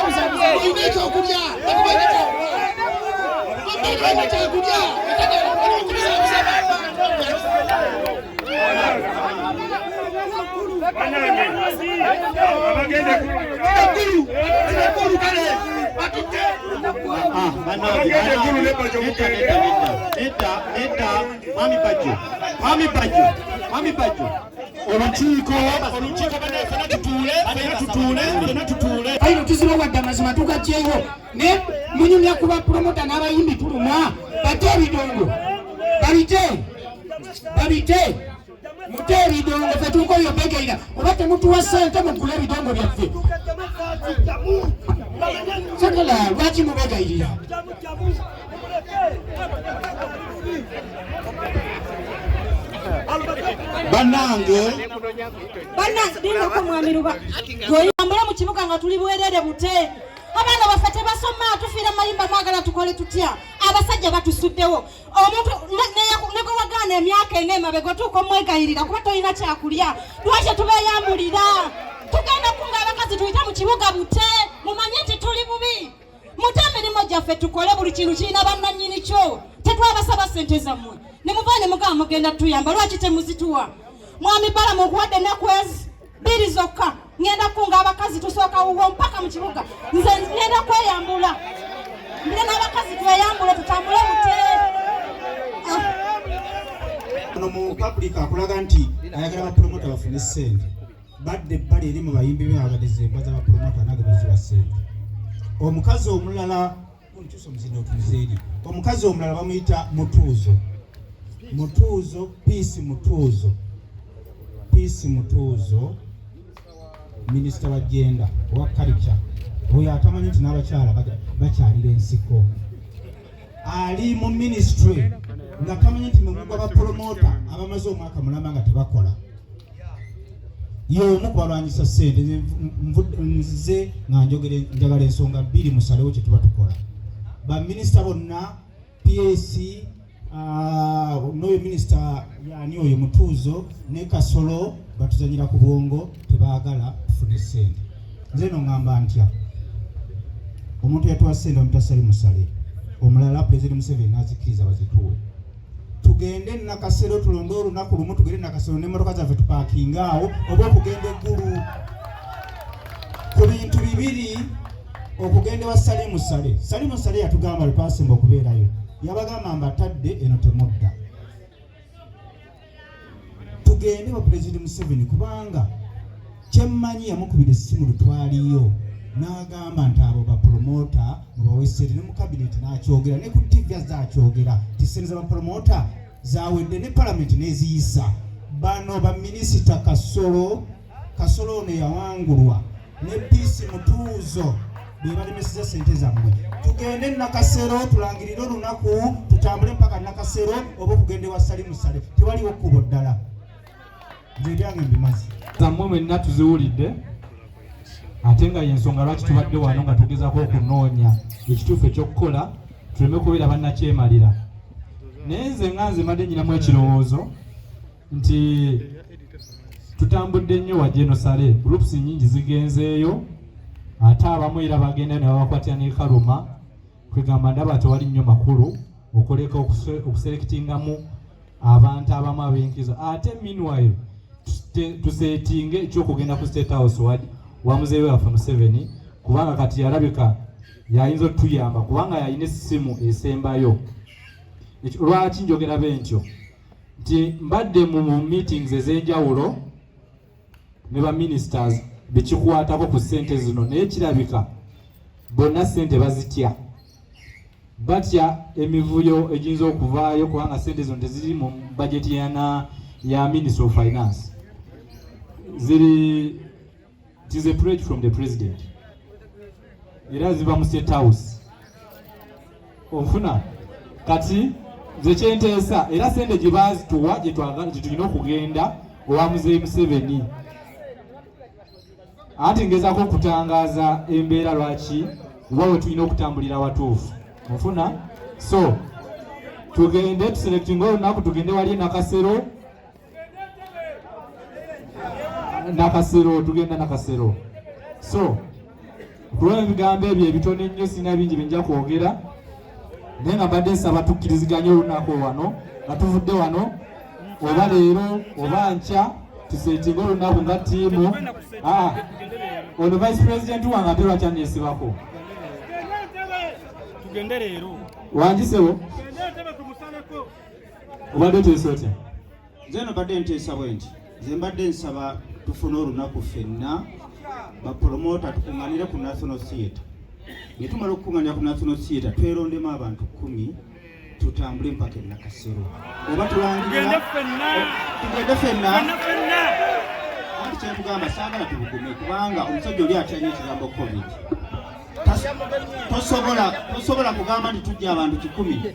Olina ekyokulya, balina ekyokulya. Olukiiko, olukiiko, fena tutuule, fena tutuule, fena tutuule. Ayino tuziba wadde amazima tugajjeewo, naye munyumya ku bapromota n'abayimbi tulumwa. Bate ebidongo, babite, babite, mute ebidongo. Ffe tukoyo begeira oba temutuwa ssente mugule ebidongo byaffe. Sagala lwaki mubegayirira? Bannange, Bannange, lindako mwami Luba. Tweyambule mu kibuga nga tuli bwerere bute. Abaana baffe tebasoma, tufiira mayimba. Mwagala tukole tutya? Abasajja batusuddewo. Omuntu ne gwe wagaana emyaka 4 emabega otuuka omwegayirira kuba tolina kyakulya. Lwaki tubeyambulira? Tugenda kunga abakazi tuyite mu kibuga bute. Mumanye nti tuli bubi. Mute emirimu gyaffe tukole. Buli kintu kirina bannannyini kyo. Tetwabasaba ssente zammwe ne muva ne mugamba mugenda tuyamba. Lwaki temuzituwa? Mwami Balamu, okuwadde ennaku ezi 2 zokka. Ngenda kunga abakazi, tusooka wuwo mpaka mu kibuga. Nze ngenda kweyambula mbire n'abakazi, tweyambule tutambule bute. Ono mu public akulaga nti ayagala bapromota bafune ssente. Badde ebbali eri mu bayimbi be abadde embwa z'abapromota nange baziwa ssente. Omukazi omulala, nkyusa omuzindo otunuze eri. Omukazi omulala bamuyita Mutuuzo, Mutuuzo Peace, Mutuuzo Peace, Mutuuzo minisita wa gender, owa culture. Oyo atamanyi nti n'abakyala bakyalira ensiko, ali mu ministry nga tamanyi nti mumugwa bapromota abamaze omwaka mulamba nga tebakola. Y'omu kubalwanyisa ssente. Nze nga njogere, njagala ensonga bbiri, musalewo kye tuba tukola. Baminisita bonna, PS, n'oyo minisita yani oyo Mutuuzo ne Kasolo, batuzanyira ku bwongo, tebaagala tufune ssente. Nze no ŋŋamba ntya, omuntu yatuwa ssente bamuyita Salim Saleh, omulala Pulezidenti Museveni n'azikkiriza bazituwe. Tugende Nakasero, tulonde olunaku lumu tugende Nakasero n'emmotoka zaffe tupaakinge awo, oba okugenda eggulu ku bintu bibiri: okugenda wa Salimu Saleh. Salimu Saleh yatugamba lwe twasemba okubeerayo, yabagamba, "Mbatadde eno, temudda." Tugende wa Pulezidenti Museveni, kubanga kyemmanyi yamukubira essimu lwe twaliyo n'agamba nti abo bapromota mubawe ssente, ne mu kabineti n'akyogera, ne ku TV azze akyogera nti ssente z'abapromota zawedde, ne palamenti n'eziyisa. Bano baminisita Kasolo, Kasolo ono yawangulwa, ne Peace Mutuuzo be balemeseza ssente zammwe. Tugende Nakasero, tulangirire olunaku, tutambule mpaka Nakasero, oba okugenda ewa Salimu Saleh. Tewaliwo kkubo ddala. Nze ebyange mbimaze. Zammwe mwenna tuziwulidde, ate nga yensonga lwaki tubadde wano nga tugezaako okunoonya ekituufu ekyokukola, tuleme kubeera bannakyemalira. Naye nze nga nze mbadde nyinamu ekirowoozo nti tutambudde nnyo wa General Saleh, groups nyingi zigenzeeyo, ate abamu era bagenda ne babakwatira ne kaluma. Kwegamba ndaba tewali nnyo makulu okuleka okuselectingamu abantu abamu ab'enkizo, ate meanwhile tusetinge ekyokugenda ku State House wa muzeeyi waffe Museveni, kubanga kati yalabika yayinza otuyamba, kubanga yalina essimu esembayo. Lwaki njogera bentyo? Nti mbadde mu meetings ez'enjawulo ne ba ministers bekikwatako ku ssente zino, naye kirabika bonna ssente bazitya, batya emivuyo egiyinza okuvaayo, kubanga ssente zino teziri mu budget ya Ministry of Finance. Ziri, it is a pledge from the president, era ziva mu State House. Onfuna? Kati nze kyenteesa, era sente gye baazituwa gye tulina okugenda owa muzeeyi Museveni, anti ngezaako okutangaaza embeera lwaki oba we tulina okutambulira watuufu. Onfuna? So tugende tuselectinga olunaku, tugende wali Nakasero. Nakasero, tugenda Nakasero. So Kulwa ebigambo ebyo ebitono ennyo sirina bingi bye nja kwogera, naye nga mbadde nsaba tukkiriziganye olunaku wano nga tuvudde wano, oba leero oba nkya, tusetinga olunaku nga ttiimu. Ah, ono vice president wange ate lwaki anneesibako? Tugende leero. Wangisewo, obadde oteesa otya? Nze eno mbadde nteesa bwe nti, nze mbadde nsaba tufune olunaku ffenna bapromota tukuŋŋanire ku National Theatre. Ne tumala okukuŋŋanira ku National Theatre, twerondemu abantu 10, tutambule mpaka e Nakasero, oba tulangirira Tugende ffenna. Tugende ffenna. Ffenna ffenna. Anti kyentugamba, saagala tubugume, kubanga omusajja oli atya nnyo ekigambo COVID. Tosobola kugamba nti tujja abantu 100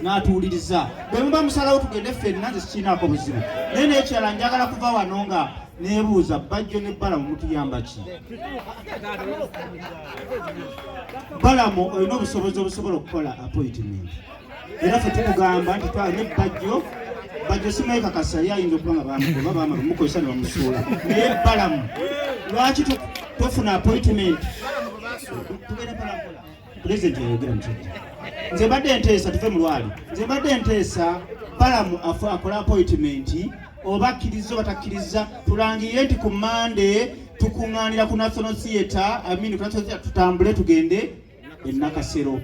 n'atuwuliriza. Bwe muba musalawo tugende ffenna, nze sikiinaako buzibu. Naye n'ekirala, njagala kuva wano nga neebuuza Bajjo ne Balamu, mutuyamba ki? Balamu, olina obusobozi obusobola okukola appointment, era ffe tukugamba nti twala ne Bajjo. Bajjo simwekakasa, ye ayinza okuba nga bamugoba, bamala omukozesa ne bamusuula. Naye Balamu, lwaki tofuna appointment? Tugende mpolampola. Pulezidenti yayogera musajja. Nze mbadde nteesa tuve mu lwali. Nze mbadde nteesa Balamu afe akole appointment, oba akkiriza oba takkiriza, tulangirire nti ku Mande tukuŋŋaanira ku National Theatre, I mean, ku National Theatre, tutambule tugende e Nakasero.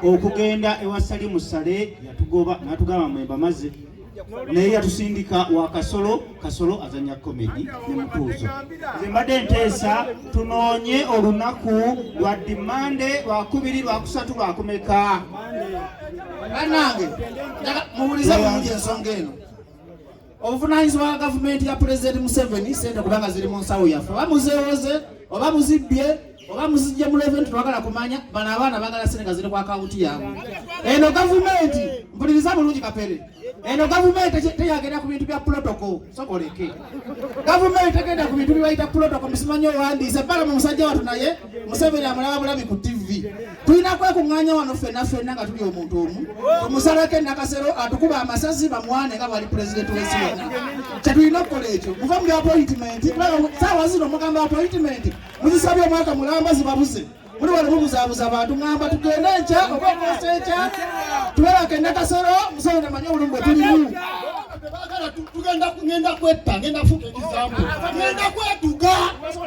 Okugenda ewa Salimu Sale yatugoba n'atugamba mwe bamaze, naye yatusindika wa Kasolo. Kasolo azanya comedy ne Mutuuzo. Nze mbadde nteesa tunoonye olunaku lwa dimande, lwakubiri, lwakusatu, lwakumeka. Bannange, muwulize bulungi ensonga eno. Obuvunaanyizibwa bwa gavumenti ya Pulezidenti Museveni, sente kubanga ziri mu nsawo yaffe, oba muzeewoze oba muzibbye oba muzijje mu revenue, twagala kumanya. Bano abaana bagala sente nga ziri ku akawunti yaabwe. Eno gavumenti, mpuliriza bulungi Kapere, eno gavumenti teyagenda ku bintu bya protocol. Sokoleke gavumenti tegenda ku bintu byebayita protocol. Musimanyi owandiise bala mu musajja watu, naye Museveni amulaba bulabi ku TV. Tulina kwekuŋŋaanya wano ffenna ffenna nga tuli omuntu omu, omusalako Nakasero atukuba amasasi bamuwane nga bwali pulezidenti w'ensi yonna. Kyetulina okukola ekyo. Muva mu appointment, kubanga saawa zino mugamba appointment muzisabye omwaka mulamba, zibabuze. Muli wano mubuzaabuza abantu. Ŋŋamba tugende enkya oba okwosa enkya, tuberako Nakasero. Museveni amanyi obulungi bwe tulimu. Tugenda, ngenda kwetta, ngenda fuuka ekizambo, ngenda kwetuga,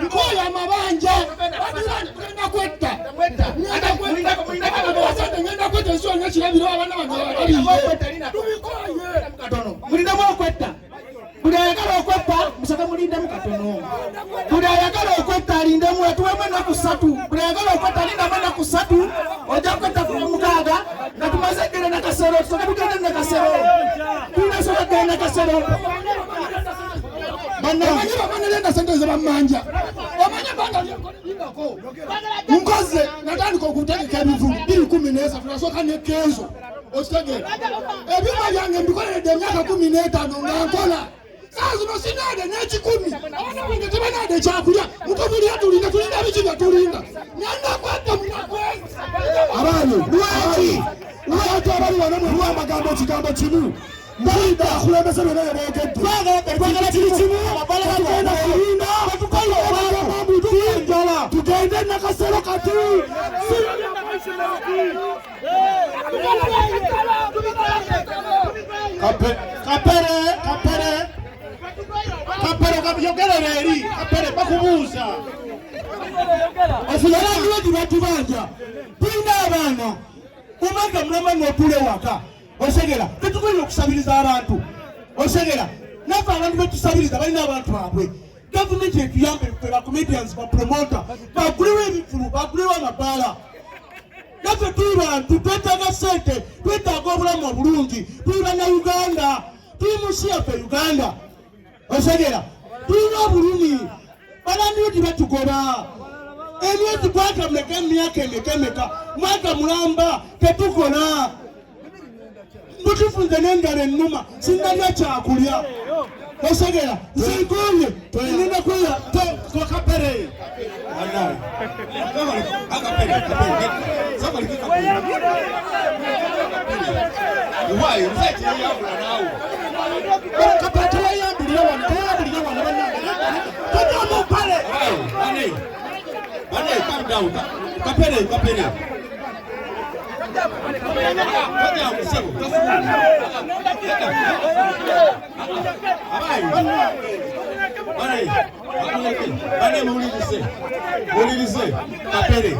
nkooya amabanja. Ngenda kwetta, ngenda kwetta, ngenda kwetta ensi yonna kirabiro, abaana bange balabire, tubikoye. Katono, mulindemu okwetta. Buli ayagala okwetta, musake, mulindemu katono. Buli ayagala okwetta alindemu, atuwemu ennaku 3. Buli ayagala okwetta alindamu ennaku 3. Ojja kwetta ku Lwomukaaga nga tumaze egenda Nakasero. Tusoke tugende Nakasero, tulina soka kugenda Nakasero. Omanyi bamanalenda sente zebammanja, omanyi ebbanga lyenkolerinako nkoze. Natandika okutegeka ebivulu 2013, nasooka ne Kenzo. Okitegeera, ebyuma byange mbikoleredde emyaka 15 nga nkola. Saa zino sinaade n'ekikumi, abaana bange tebanaade ekyakulya. Mutubulira, tulinda, tulinda biki bye tulinda? Ngenda kwetta munakwezi. Abaana, lwaki abantu abali wano mwe amagambo ekigambo kimu? Mpulidde akulembeze byonna bye boogedde. Kiri kimu, tugenda kulinda enjala, tugende Nakasero kati. Kapere, Kapere, Kapere, yogerera eri Kapere, bakubuuza. Ofunalangiwegi batubanja, tulina abaana, omwaka mulamba n'otuula ewaka. Osegera, tetukulina okusabiriza abantu. Osegera, naffe abantu betusabiriza balina abantu baabwe. Gavumenti etuyambe ffe ba comedians, ba promoter, bagulewo ebivulu, bagulewo amabaala. Naffe tuli bantu, twetaaga sente, twetaaga obulamu obulungi. Tuli Bannayuganda, tuli mu nsi yaffe Uganda. Osegera, tulina obulumi. Balandlord batugoba emyezi gwaka meka, emyaka emeka emeka, mwaka mulamba tetukola. Mutufunze n'endala ennuma, sinnalya kyakulya. Osegera, nzinkuye nina kweya. Kapere. Akapere, Kapere, somebody get Kapere. Why? Omusajja yeyambula naawe. Kapere, teweyambulira wano, teweyambulira wano. Bannange, tojjamu mpale. Ane. Bane, calm down. Kapere, kapere. Kajja musebo. Abayi. Bane, bane muwulirize. Muwulirize. Kapere.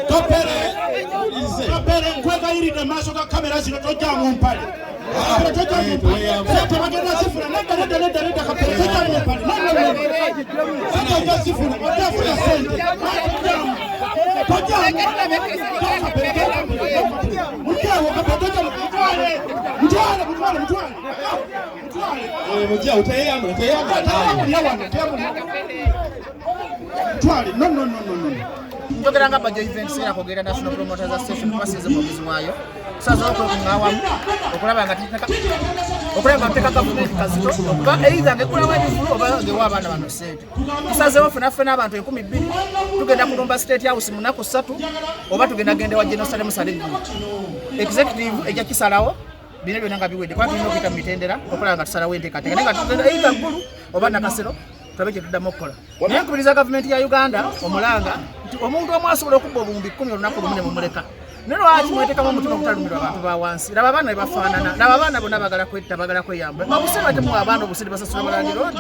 Kapere. Kapere nkwegayiridde maaso ga kamera zino tojjamu mpale. Sente bagenda zifuna nedda nedda nedda nedda Kapere tojjamu mpale. Sente ojja zifuna ojja funa sente. Tojjamu. Mujjawo Kapere tojjamu. Mutwale. Mutwale mutwale mutwale. Mutwale. Mujjawo teyambula teyambula. Teyambula. Mutwale. No no no no no. Njogera nga Bajjo Events era kwogera National Promoters Association kubasinze mwogezi waayo tusazeewo okwekuŋŋa awamu okulaba nga tuteeka gavumenti kazito okuba either ng'eggulawo ebivvulu oba ng'ewa abaana bano ssente. Tusazeewo ffena ffena abantu 2000 tugenda kulumba State House mu nnaku 3 oba tugenda genda wa General Saleh Musale Ggulu. Executive ejja kisalawo bino byonna nga biwedde kuba tulina okuyita mu mitendera okulaba nga tusalawo enteekateeka naye nga tugenda either Ggulu oba Nakasero tulabe kye tuddamu okukola. Naye nkubiriza gavumenti ya Uganda omulanga nti omuntu omu asobola okubba obuwumbi 10 olunaku lumu ne mumuleka. Naye lwaki mwetekamu omutima ogutalumirwa abantu ba wansi? Laba abaana bwe bafaanana, laba abaana bonna bagala kwetta, bagala kweyamba. Obusente temuwa abaana obusente basasula balandiroodi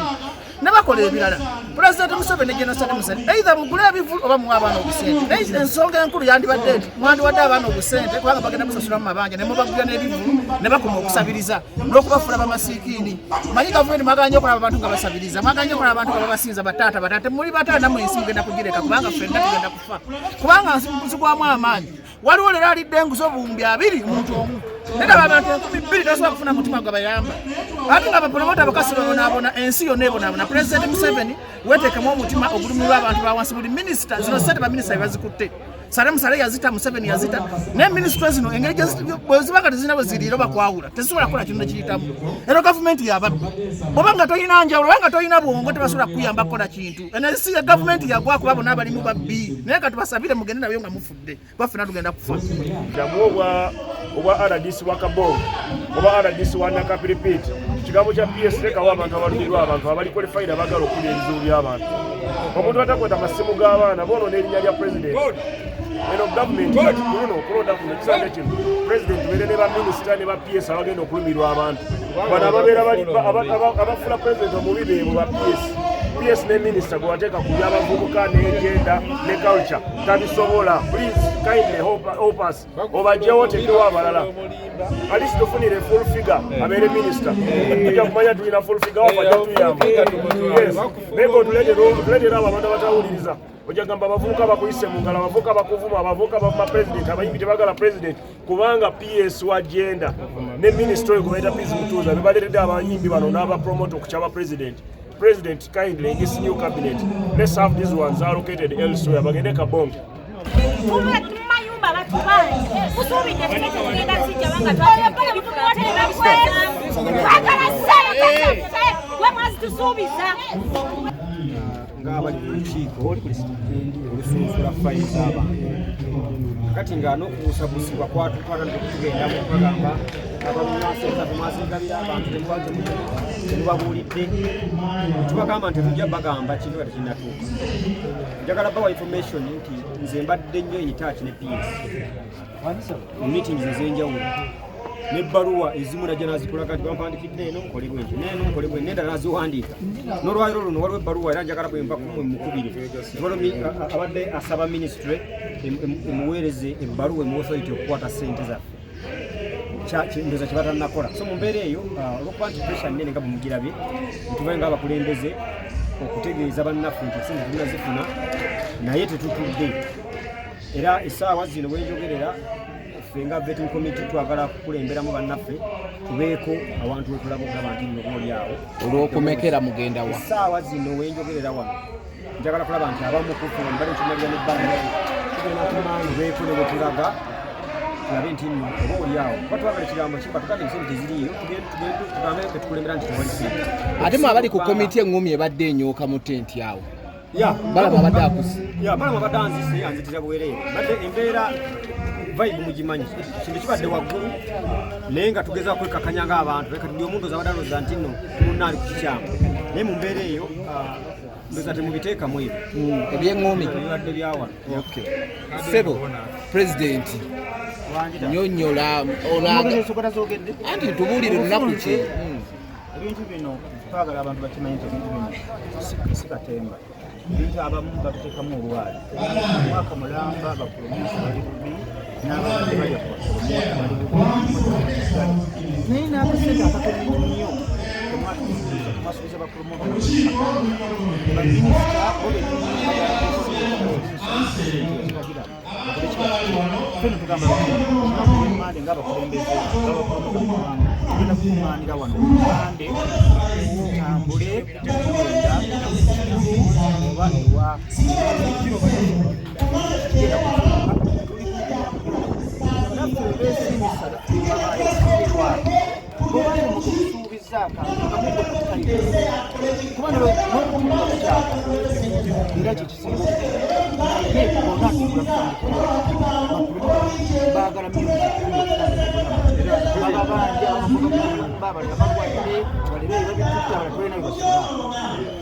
ne bakola ebirala. Pulezidenti Museveni ne General Saleh Museveni either mugule ebivvulu oba muwe abaana obusente. Naye ensonga enkulu yandibadde nti mwandiwadde abaana obusente kubanga bagenda kusasulamu mabanja ne mubagulira n'ebivvulu ne bakoma okusabiriza n'okubafuula bamasiikiini. Manyi gavumenti mwagala nnyo okulaba abantu nga basabiriza, mwagala nnyo okulaba abantu nga babasinza bataata bataata. Temuli bataata nammwe ensi mugenda kugireka kubanga ffenna tugenda kufa. Kubanga nzigwamu amaanyi. Waliwo leero alidde enguzi obuwumbi 2 omuntu omu. Naye laba abantu 2000 tasobola kufuna mutima gwe bayamba. Ate nga bapromota abakasi babonaabona, ensi yonna ebonaabona. Pulezidenti Museveni weeteekemu omutima ogulumirwa abantu ba wansi. Buli minisita, zino ssente baminisita be bazikutte. Saleh Musale yazita, Museveni yazita. Naye minisitule zino engeri bwe ziba nga tezirina bwe ziriira oba kwawula, tezisobola kukola kintu ne kiyitamu. Eno gavumenti y'ababbi. Bw'oba nga tolina njawulo, oba nga tolina bwongo, tebasobola kukuyamba kukola kintu. Eno ensi ya gavumenti yagwa kuba bonna abalimu babbi. Naye ka tubasabire mugende nabyo nga mufudde, kuba ffenna tugenda kufa. Ddamu obwa RDC wa Kabongo oba RDC wa Nakapiripirit. Kigambo kya PS lekawo abantu abalumirwa abantu abali qualified abaagala okulya ebizibu by'abantu. Omuntu atakwata masimu g'abaana boonoona erinnya lya pulezidenti. Eno gavumenti kati ku luno okulonda kuno ekisanja kino pulezidenti beere ne baminisita ne ba PS abagenda okulumirwa abantu. Bano ababeera abafuula pulezidenti omubi beebo ba PS. PS ne minisita gwe wateeka ku by'abavubuka ne gender ne culture tabisobola. Please kindly help us. Obajjewo oteekewo abalala. At least tufunire full figure abeere minisita. Tujja kumanya tulina full figure waffe ajja tuyamba. Yes. Naye otuleetera abo abantu abatawuliriza. Ojja kugamba abavubuka bakuyise mu ngalo, abavubuka bakuvuma, abavubuka bavuma president, abayimbi tebagala president kubanga PS wa gender ne minisita oyo gwe bayita Peace Mutuuza be baleetedde abayimbi bano n'abapromota okukyaba president. President, kindly, in this new cabinet, let's have these ones allocated elsewhere. Bagende Kabongo. Mayumba batubanja kusuubidde sente zigenda zijja banga twagala ssente gwe mwazitusuubiza. Ng'abali ku lukiiko olusunsula fayiro z'abantu kati nga n'okubuusabuusibwa kwatutandika okutugendamu bagamba abamwasenza temwazigabira abantu temubabuulidde tubagamba nti tetujja bagamba kintu nga tekinnatuuka. Njagala bawa information nti nze mbadde nnyo in touch ne PS mu meetings ez'enjawulo n'ebbaluwa ezimu najja nazikulaga nti bampandikidde eno nkole bwentyo n'eno nkole bwe nenda naziwandiika. N'olwaliro luno waliwo ebbaluwa era njagala bwe nva kumwe mukubire abadde asaba minisitule emuweereze ebbaluwa emuwa authority okukwata ssente zaffe ndowooza kye batannakola. So mu mbeera eyo olw'okuba nti pressure nnene nga bwe mugirabye ntuvayo ng'abakulembeze okutegeeza bannaffe nti ssente tunazifuna naye tetutudde. Era essaawa zino bwe njogerera ffe nga vetting committee twagala kukulemberamu bannaffe tubeeko awantu we tulaba okulaba nti nno oba awo. Olw'okumekera mugenda wa? Essaawa zino we njogerera wano njagala kulaba nti abamu ku ffe bali tumalira n'ebbanga tugenda kumanga tubeeko ne bwe tulaga tulabe nti nno oba oli awo kuba twagala ekigambo kiba tugambe ensente teziriiyo tugambe tetukulembera nti tewali ssente. Ate mwe abali ku komiti eŋŋumi ebadde enyooka mu tenti awo. Balamu abadde akuse. Balamu abadde anzise anzitira bwereere. Badde embeera vibe mugimanyi kintu kibadde waggulu naye nga tugezaako kwekakanya ng'abantu kati buli omuntu abadde alowooza nti nno munna ali ku kikyamu. Naye mu mbeera eyo ah, ndoza temubiteekamu ebyo Ebyeŋŋumi bibadde byawano. Ssebo pulezidenti, nyonyola olaga anti tubuulire lunaku ki? Ebintu bino twagala abantu bakimanye nti ebintu bino si katemba. Ebintu abamu babiteekamu olwali omwaka mulamba, bapromota bali bubi, n'ababadde balya ku bapromota bali bubi, naye n'akasente akatono nnyo temwatusuubiza, temwasuubiza bapromota, baminisita bo bennyini. Ffe tugamba mande ng'abakulembeze babapromota mu ggwanga, tugenda kukuŋŋaanira wano mande tutambule tugenda oba ewa tugenda kutuuka naffe beesiimisa bwebali mukusuubiza akantu kuba n'okutuuka kukyaka era kyekisinga naye bona tugula tutandikira baagala bababanja abalala balwadde, abalala babitutte, abalala tolina bebasula,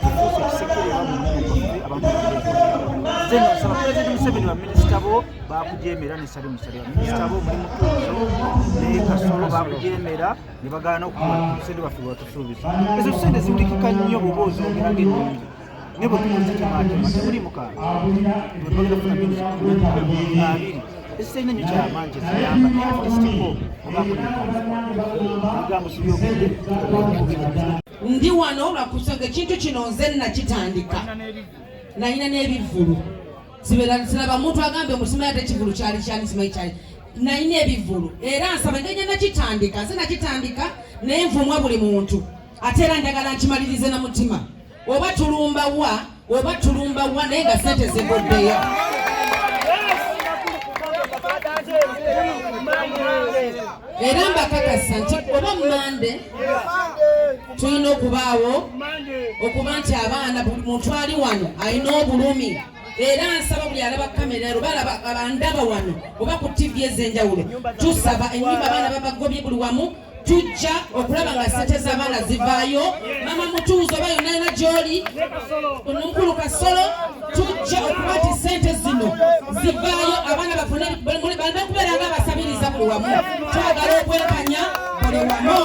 tufuuse ekisekererwa mu mulimu gwaffe. Abantu nze nosaba Pulezidenti Museveni, baminisita bo bakujemera ne Sali Musali, baminisita bo muli Mutuuzo ne Kasolo bakujemera ne bagaana okuwa sente baffe bwebatusuubiza. Ezo sente ziwulikika nnyo bw'oba ozongera ng'ennungi, naye bwe tukozitematema temuli mukantu bwetubagenda kufuna 20 ezitalina nnyo kyamaanyi kyeziyamba, naye at least ko obaako ebigambo sibyogedde. Ndi wano lwakusonga ekintu kino nze nakitandika, nalina n'ebivvulu. Sibeera siraba muntu agambye omusimanyi ate ekivvulu kyali kyali simanyi kyali nalina ebivvulu, era nsaba engeri gye nakitandika, nze nakitandika naye nvumwa buli muntu, ate era njagala nkimalirize na mutima, oba tulumba wa oba tulumba wa, naye nga sente zivuddeyo. Era mbakakasa nti oba mande tulina okubaawo okuba nti abaana, buli muntu ali wano alina obulumi, era nsaba buli alaba kamera oba alaba abandaba wano oba ku TV ez'enjawulo, tusaba ennyumba abaana babagobye buli wamu, tujja okulaba nga sente z'abaana zivaayo. Mama Mutuuzo oba yonna yona gy'oli, omukulu Kasolo, tujja okuba nti sente zino zivaayo, abaana bafune baleme kubeera nga abasabiriza buli wamu. Twagala okwenkanya buli wamu.